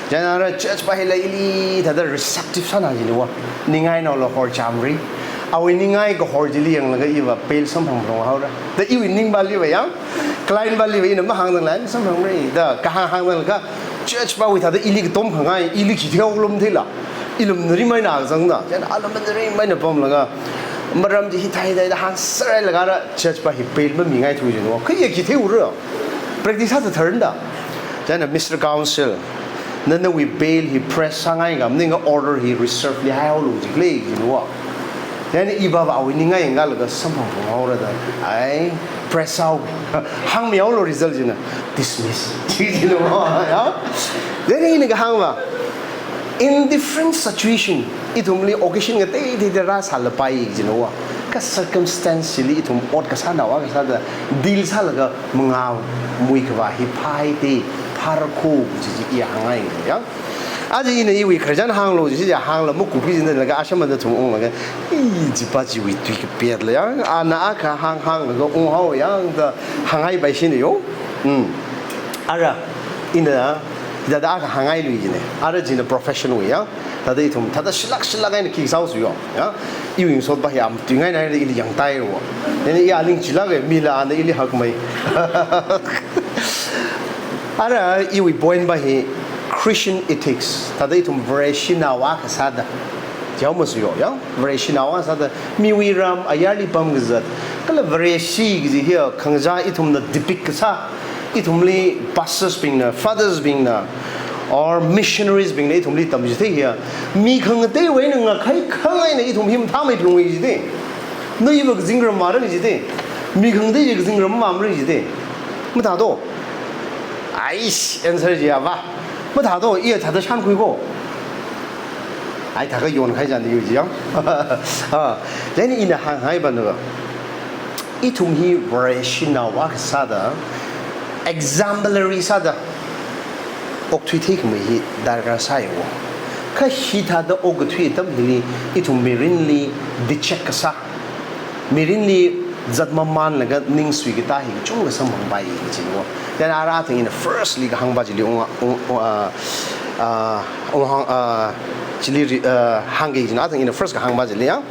Chieina ara judge pa hila ili thāda receptive sāna jina. Ningai naola horchamra. Awui ningai kahor chili yanglaga iva bail samphang phalung haora. Da iwui ning paliva yang, client paliva ina mahāngdang lai samphangmara. Da kahāng hāngdang laga judge pawui thāda ili katom khangai, ili khi theo lum thila. Ilum nari maina zangda. Chieina alum nari maina pamlaga. Maram chi hithāda hāngsārailaga ara judge pa hi bail mamingai thu jina. Kha iya khi theora. Practice sāda tharda. Chieina Mister Counsel, nana nawui bail hi press sāngai kha maninga order hi reserve li haihaolu jikhala jina. Chieina ipava awui ningai ngalaga samphang phalung haora da. Ai, press sāhao. Hāngmihaolu result china. Dismiss. Jina ya. Chieina ina kahāngva. In different situation, ithumli occasion kateiteida rāsālapai jina. Kha circumstance chili ithum ot kasā naowa kasāda deal sālaga mangā muikhavā hi phāhaida, phāra kho chi chi i hāngngai ya. Aja ina iwui khararchan hānglu chi chi hāngla makupi jina laga asham da thum unglaga, i, chipa chiwui tui kapetla ya. Ana akha hāng hānglaga unghao ya da hāngngai pai shina yo. Hmm. Ara, ina, thāda akha hāngngailui jina. Ara china profession wui ya. Thāda ithum, thāda shilak shilak eina khi sāhaosu yo. Ya. Iwui ngasotpa hi am tuingai na ili yangtaiwo. Chieina i aling chilak e, mila ana ili hakmei. Ara iwui point pa hi Christian ethics. Thāda ithum Vareshi naowa kasāda. Jihaomasu yo, ya. Vareshi naowa sāda. Miwui ram ayarli pam kazat. Kala Vareshi kaji hiya khangachā ithumna depict kasā. Ithumli pastors bingna, fathers bingna, or missionaries bingna ithumli tamchithei hiya. Mi khangateiwui eina ngakhai khangaina ithum hi mathāmei phalungi jida. Noiva kazingram vāra jida. Mi khangatei chi kazingram vāmara jida. Mathādo. Aish, answer chi ya va. Mathādo, iya thāda shankhui ko. Ai thākha yonkhai jan yu ji yang. Ha. Chieina ina hānghaiva na. Ithum hi Vareshi naowa kasāda, exemplary sāda okthuithei khamei hi darkar sāiwo. Kha hithāda okthui atam hili ithum mirinli detect kasā, mirinli zat mamanlaga ningsui katā hi kachungkha samphangpai jiwo. Chieina ara athang ina firstly kahāngpa chili unga, ung, ung, ah, ah, unghang, ah, chili ri-, ah, hāngki jina athang ina first kahāngpa chili ya.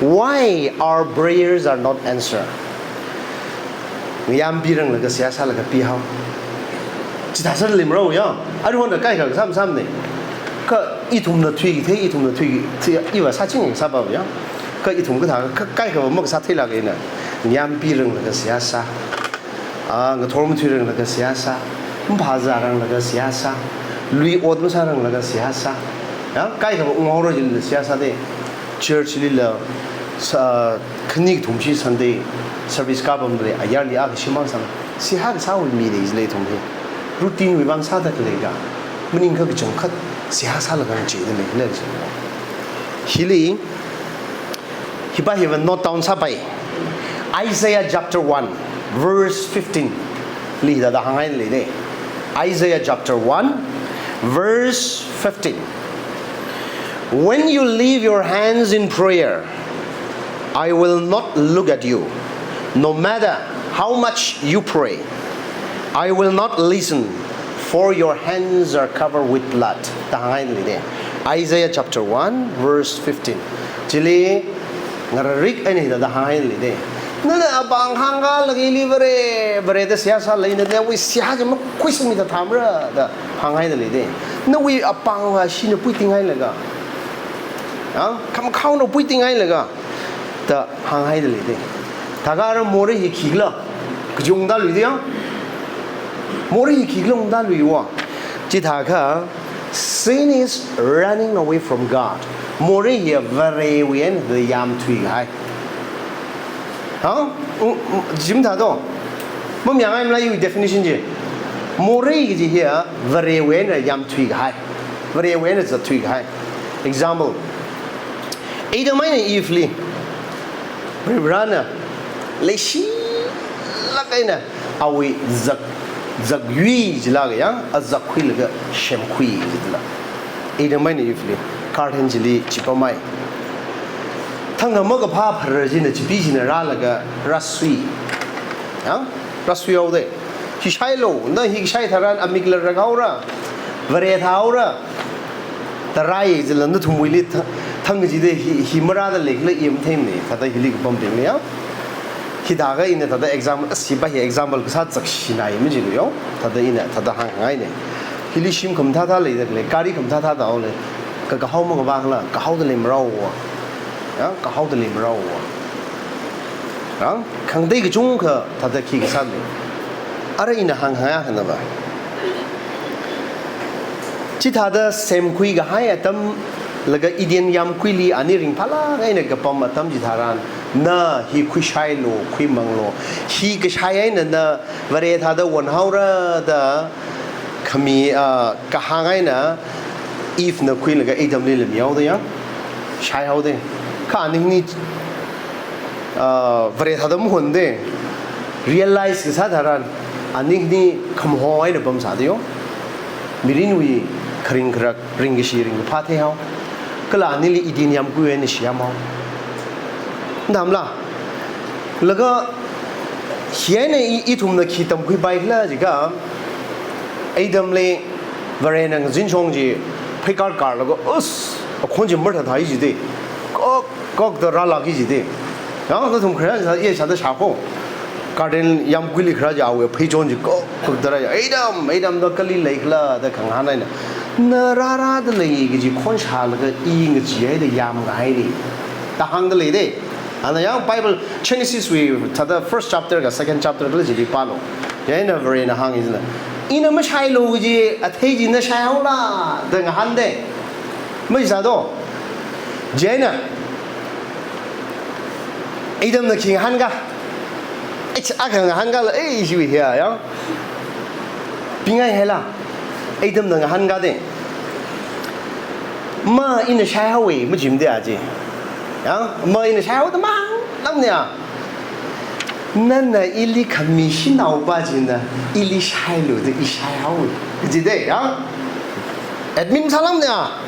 Why our prayers are not answered? Ngayāmpi ranglaga seihā sālaga pihao. Chithā sāda leimarao ya. Aruihon kaikha kasam samne. Kha ithumna thuithei, ithumna thuithei, iva sāching sāpa ya. Kha ithum kathā, kha kaikhava makasā theilaga ina. Ngayāmpi ranglaga seihā sā. Ah, ngathor mathui ranglaga seihā sā. Maphāzā ranglaga seihā sā. Lui ot masā ranglaga seihā sā. Ya, kaikhava unghaora jilala seihā sāda. Church lila, sa, khani kathum chi Sunday service kapamda lei, ayarli akha shimān sāna. Seihā kasāwui mina jilei ithum hi. Routine wui vang sāda khalei ka. Maningakha kachangkhat seihā sālaga ngachida leilei jilei. Hili, hipa hiva note down sāpai. Isaiah chapter one, verse fifteen. Li hithāda hāngngai leidei. Isaiah chapter one, verse fifteen. When you leave your hands in prayer, I will not look at you. No matter how much you pray, I will not listen, for your hands are covered with blood. Da hāngngai leidei. Isaiah chapter one, verse fifteen. Chili ngararik eina hithāda hāngngai leidei. Nana apāng hāngkālaga ili Vare, Vare da seihā sālei, nana nawui seihā chi makhuisangmida thāmara da hāngngai leidei. Nawui apāngva shina puitinghailaga, ya, khamakhaona puitinghailaga da hāngngai leidei. Thākha ara morei hi khikhala, kaji ungda luidei ya. Morei hi khikhala ungda luiwa. Chithākha, sin is running away from God. Morei hi Varewui eina yamthuikahai. Ha? U-, u-, jim thādo. Mamayāngai mala iwui definition chi. Morei kaji hi Varewui eina yamthuikahai. Varewui eina zatthuikahai. Example. Adam eina Eve li Varivarana leishilāk eina awui zak, zakyui jilāka ya, azakkhuilaga semkhui jilāka. Adam eina Eve li garden chili chipamhai. Thangkha makaphā phara china, chipi china rālaga rāsui. Ya? Rāsuihaodei. Hi shailu, na hi shai tharan amikla rakhaora, Vare thāhaora. Tarāi jila nathumwuili thang, thang jida hi, hi marāda leikhala i matheimana, thāda hili kapambingna ya. Hithākha ina thāda example, asi pa hi example kasā chakshina i majilu yo. Thāda ina, thāda hāngngaina. Hili shim khamathā thā leida khalei, gari khamathā thā thāhaolei. Ka, kahao makavākhala, kahaoda leimarao wa. Ya, kahaoda leimarao wa. Ya, khangatei kachungkha thāda khi kasāna. Ara ina hānghai akhana va. Chithāda semkhuikahai atam laga Eden yāmguili ani ringphālāk eina kapam atam chitharan, na hi khuishailu, khuimanglu. Hi kashai eina na Vare thāda onhaora da khami, ah, kahāng eina Eve na khuilaga Adam lila mihaodei ya. Shaihaodei. Kha aningli, ah, Vare thāda mahondei. Realize kasā tharan, aningli khamahong eina pamsādei yo. Mirinwui kharing kharak, ringkashi ringkaphā theihao. Kala anili Eden yāmgui eina shiyamhao. Damla. Laga hi eina i, ithumna khi tamkhuipaikhala jiakha, Adam li Varena ngazin shong chi pheikar karlaga, us, akhon chi marthathai jidei. Kok, kok da rālāki jidei. Ya, nathum kharā sa, i sāda shākho. Garden yāmguili kharā chi awui pheichon chi kok, kok da rāya. Adam, Adam da kali leikhala da khangahān eina. Na rārāda lei kaji khon shālaga i ngacheehaida yāmkahaina. Da hāngda leidei. Ana ya Bible Genesis wui thāda first chapter ka second chapter kala chili pālu. Chieina Varena hāngi jila, ina mashailu kaji athei chi na shaihaola da ngahāndei. Majisādo. Chieina Adam na khi ngahānka. Ei, akha ngahānkala, ei, chiwui hiya ya. Pingai haila. Adam na ngahānkadei. Ma ina shaihaowa, majimdei a chi. Ya, ma ina shaihaoda mang, lamne a. Nana ili khami shanaopa china, ili shailu da i shaihaowa. Jidei, ya. Admit masālamne a.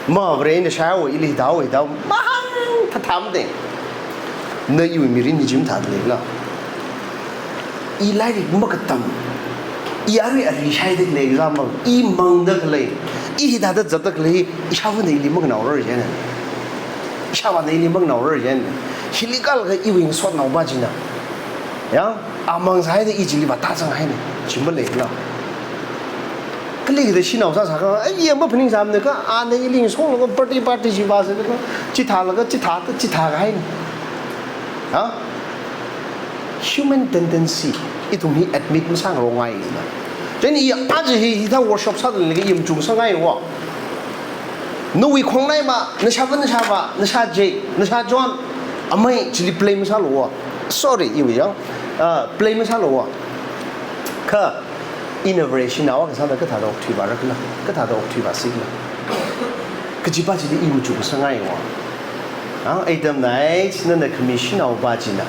Ma Vare ina shaihaowa, ili hithāhaowa, hithāhaowa, mahāngthathamdei. Na iwui mirin hi chi mathāda leila. I lairik makatam. I arui arui shaida khalei example. I mangda khalei. I hithāda zatda khalei. Ishāvāna ili makanaorarjina. Ishāvāna ili makanaorarjina. Hili kalaga iwui ngasotnaopa china. Ya, a mangsāhaida i chili vātazanghaina. Chi maleila. Kalikida shanao sāsākha, ai, i maphaningsāmana kha, ana ili ngasolaga party party chi vāsālaga, chithālaga, chithāda, chithākahaina. Ha? Human tendency, ithum hi admit masāngarokngaina. Then i aja hi, hithā workshop sāda leilaga i machuksangngai wa. Nawui khongnaima, nashāvā, nashāvā, nashā J, nashā John, amei chili blame masālu wa. Sorry, iwui ya. Ah, blame masālu wa. Kha ina Vareshinaowa kasāna kathāda okthuivārakhala, kathāda okthuivāsikhala kajipa chili i machuk kasāngaiwa. Ah, atam eina nana khami shanaopa china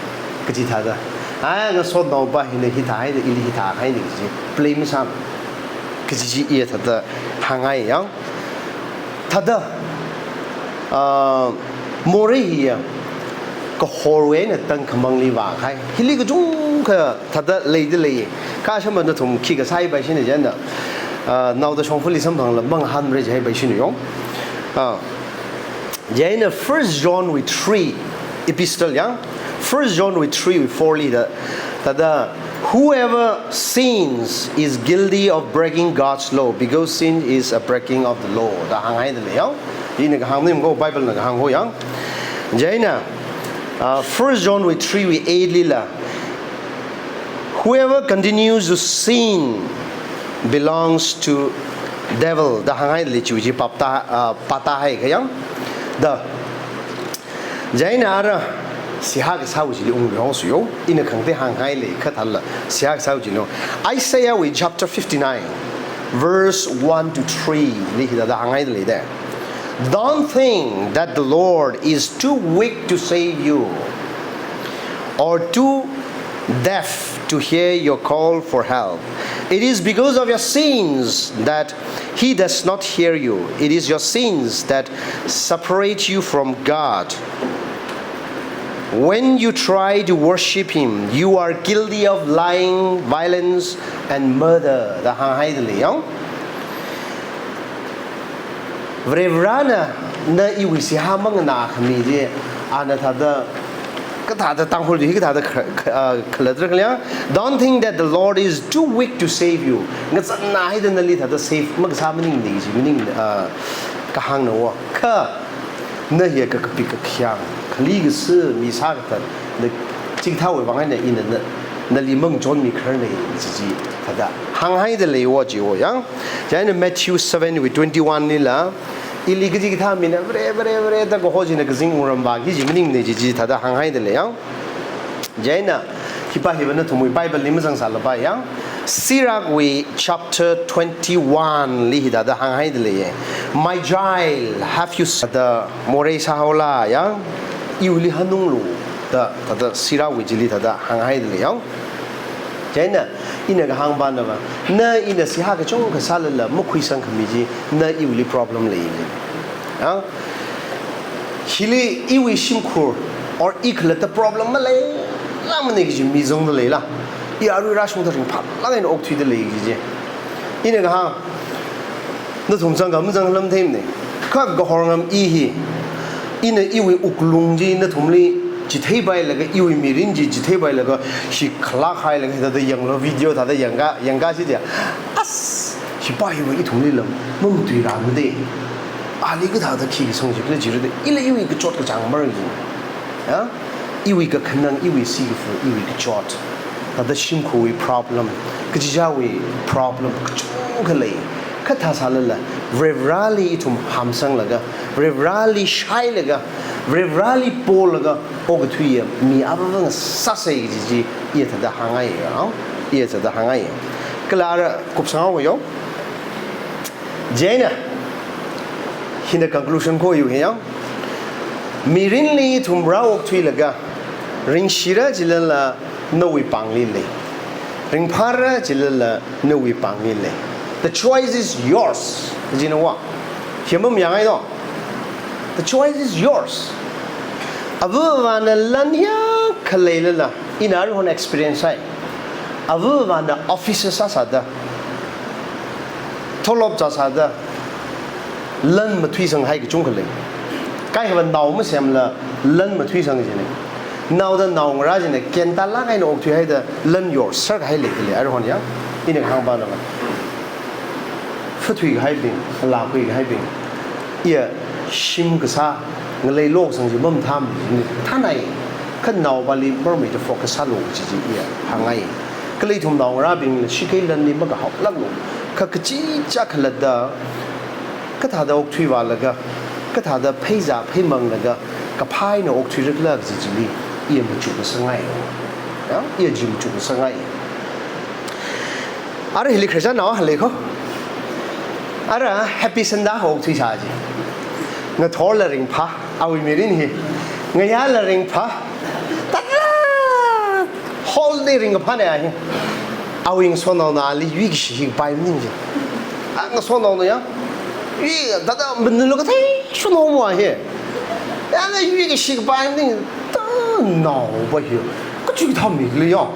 kaji thāda, ah, ngasotnaopa hina hithāhaida ili hithāhaina kaji play masālu kaji chi iya thāda hāngngai yang. Thāda, ah, morei hiya kahorwui eina tangkhamangli vākahai. Hili kachungkha thāda leida lei. Kha ashama nathum khikha sāhaipaishina chieina, ah, naoda shongfali samphangla mangahānmara jihaipaishina yong. Ah, chieina First Johnwui three epistle yang, First Johnwui three four li da, thāda, "Whoever sins is guilty of breaking God's law, because sin is a breaking of the law," da hānghaida lei yang. Ina kahāng maningmana, Biblena kahāng ho yang. Chieina, ah, First Johnwui three eight lila, "Whoever continues to sin belongs to devil," da hānghaida lei, chiwui chi pāpta, ah, pātāhaiakha yang. Da. Chieina ara seihā kasāwui chili unghaosa yo. Ina khangatei hāngngai lei kha thālala seihā kasāwui chili. Isaiahwui chapter fifty-nine, verse one to three li hithāda hānghaida lei da. "Don't think that the Lord is too weak to save you, or too deaf to hear your call for help. It is because of your sins that he does not hear you. It is your sins that separate you from God. When you try to worship him, you are guilty of lying, violence, and murder," da hānghaida lei yang. Varivarana na iwui seihā manganākhami chi, ana thāda, kathāda Tangkhul chi kathāda kha-, kha-, ah, khalatrakhala yang. "Don't think that the Lord is too weak to save you." Ngachānnahaida nali thāda save makasā maningmana chi maning, ah, kahāngna wa. Kha na hiya ka-, kapik kakhayang, khali kasā mi sākathat, na chithāwui vang eina ina na, nali mangachonmi khararna chi chi thāda hānghaida leiwo chiwo yang. Chieina Matthew seven wui twenty-one lila, ili kachikathā mina Vare, Vare, Vare da kaho china kazing wungram vāki kaji maningmana chi chi thāda hānghaida lei yang. Chieina hipa hiva nathumwui Bible li mazangsālapa yang. Sirakwui chapter twenty-one li hithāda hānghaida leiye. "My child, have you s-," da morei sāhaola yang, iwuili hanunglu da, thāda Sirakwui chili thāda hānghaida lei yang. Chieina ina kahāngpanava, na ina seihā kachungkha sālala makhuisangkhami chi, na iwuili problem lei. Ya? Hili iwui shimkhur or i khalatta problem maleilākmana kaji mi zangda leila. I arui rāshungda ringphālāk eina okthuida lei kaji chi. Ina kahāng, nathum zangkha mazang lamtheimana. Kha kahor ngam i hi, ina iwui wuklung chi nathumli chitheipailaga, iwui mirin chi chitheipailaga, hi khalak hailaga, hithāda yanglu video thāda yangka, yangkashi chiya. As, hipa hiva ithumli lam mamatuirāmade. Ali kathāda khi kasang jikhala jira da, ila iwui kachot kachāng marang ji. Ya? Iwui kakhanang, iwui sikafu, iwui kachot. Thāda shimkhurwui problem, kachichāwui problem, kachungkha lei. Kha thāsālala, Varivarali ithum hamsanglaga, Varivarali shailaga, Varivarali polaga, okathuiya mi avāva ngasāsei kaji chi, iya thāda hāngngaiya, ya? Iya thāda hāngngaiya. Kala ara kupsanghaowa yo. Chieina, hina conclusion ko yu hi yang. Mirinli ithum rāokthuilaga, ringshira jilala nawui pāngli lei. Ringphāra jilala nawui pāngli lei. The choice is yours. Jina wa. Hi mamayāngai do. The choice is yours. Avāvana lan hiyākha leilala, ina aruihon experience hai. Avāvana officer sāsāda, tholop zāsāda, lan mathuisanghai kachungkha lei. Kaikhava nao masemla lan mathuisang jina. Naoda naongarā china kentalāk eina okthuihaida lan yorserhai leida lei, aruihon ya. Ina kahāngpanava, phathuikahaibing, alākhuikahaibing, iya shim kasā, ngalei loksang chi mamathāmana, thānai, kha naopali marmeida focus sālu kaji chi iya hāngngai. Kala ithum naongarābingla shikhei lanli makahaolāklu. Kha kachichā khalatta, kathāda okthuivālaga, kathāda pheizā pheimanglaga, kaphā eina okthuirakhala kaji chili iya machuk kasāngai. Ya, iya chi machuk kasāngai. Ara hili Christian nawa leikho. Ara Happy Sunday ho thuisā ji. Ngathorla ringphā, awui mirin hi. Ngayāla ringphā. Tata! Whole day ringkaphāna hi. Awui ngasotnaona ali yuikashi hi pai maning ji. A ngasotnaona ya. Yui, tata manulu kathei shunao mo hi. Yana yuikashi pai maning. Tanaopa hi. Kachu thami li ya.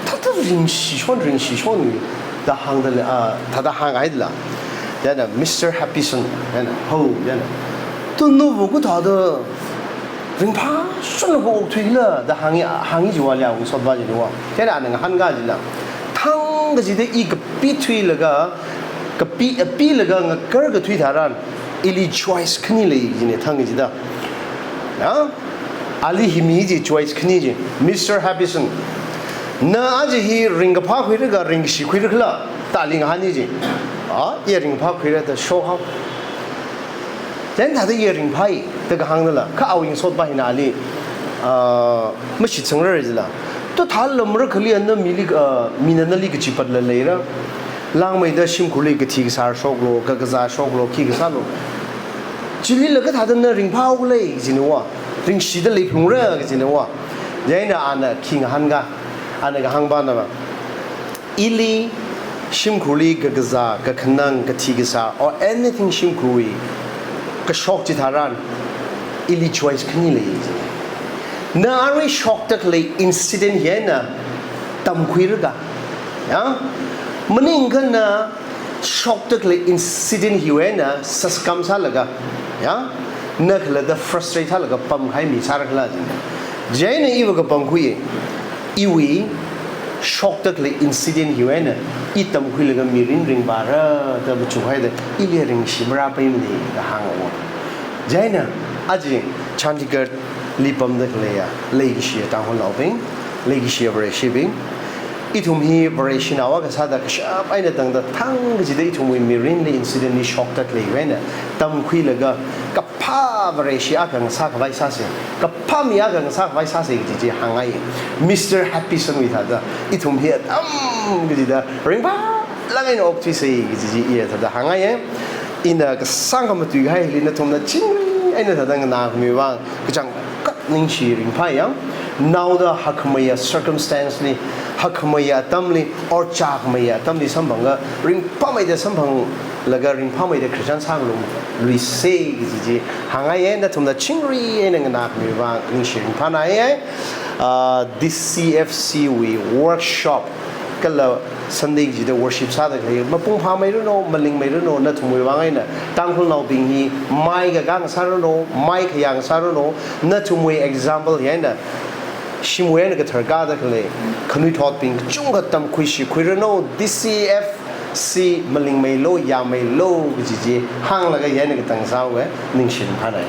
Tata ringshi shon, ringshi shon ni. Da hāngda lei, a, tata hānghaida lei. Yana Mister Happyson, yana, ho, yana. Tanaopa kathāda ringphā shon ko thuila, da hāngi, hāngi jiwa lei, ngasotpa jiniwa. Yana ana ngahānka jila. Thang kachida i kapi thuilaga, kapi, apilaga ngakarka thui tharan, ili choice khani lei jine thang kachida. Ya? Ali hi mi ji choice khani ji. Mister Happyson. Na aja hi ringkaphā khuira ka ringshi khuira khala, da ali ngahāni ji. A, i ringphā khuira da shokhao. Then thāda i ringphāi, da kahāngda lei. Kha awui ngasotpa hina ali, a, mashitsangra jila. To thālala marakhali ana mili, a, mina nali kachipatla leira. Langmeida shimkhurli kathi kasār shoklo, kakazā shoklo, khi kasālo. Chilila kathāda na ringphā khalei jiniwa. Ringshida leiphalungra jiniwa. Yana ana khi ngahānka, ana kahāngpana ba. Ili shimkhurli kakazā, kakhanang, kathi kasār, or anything shimkhurwui kashok chitharan, ili choice khani lei ji. Na arui shokda khalei incident hi eina tamkhuira ka. Ya? Maningakha na shokda khalei incident hiwui eina saskam sālaga, ya, na khalatta frustrate sālaga pamkahai mi sāra khala jina. Chieina iva kapangkhui, iwui shokda khalei incident hiwui eina i tamkhuilaga mirin ringvāra da machukhaida, ili ringshi marāpaimana da hānga. Chieina aja Chandigarh li pamda khaleiya leikashiya Tangkhulnaobing, leikashiya Vareshibing. Ithum hi Vareshinao akha sāda kashap eina tangda thang kachida ithumwui mirinli incident hi shokda khaleiwui eina tamkhuilaga kaphā Vareshi akha ngasākhavai sāsa, kaphā mi akha ngasākhavai sāsa kaji chi hāngngai. Mister Happysonwui thāda ithum hi atam kachida ringphālāk eina okthuisa kaji chi iya thāda hāngngai. Ina kasāngkha matuikahai hili nathumna chingri eina thāda nganākhami vang kachangkhat ningshi ringphāya. Naoda hakhameiya circumstance li, hakhameiya atamli, or chākhameiya atamli samphanga, ringphāmeida samphanglaga ringphāmeida Christian sāngaluiluisa kaji chi hāngngai. Nathumna chingri eina nganākhami vang ningshi ringphānai. Ah, D C F C wui workshop kala Sunday chida worship sāda khalei mapung phāmeiranu, malingmeiranu, nathumwui vang eina Tangkhulnaobing hi mai kakā ngasāranu, mai khayā ngasāranu, nathumwui example hi eina shimwui eina kadharkāda khalei khanuithotbing kachungkha tamkhuishi khuiranu, D C F C malingmeilu, yāmeilu kaji chi hānglaga hi eina katang sāhaowa, ningshi ringphānai.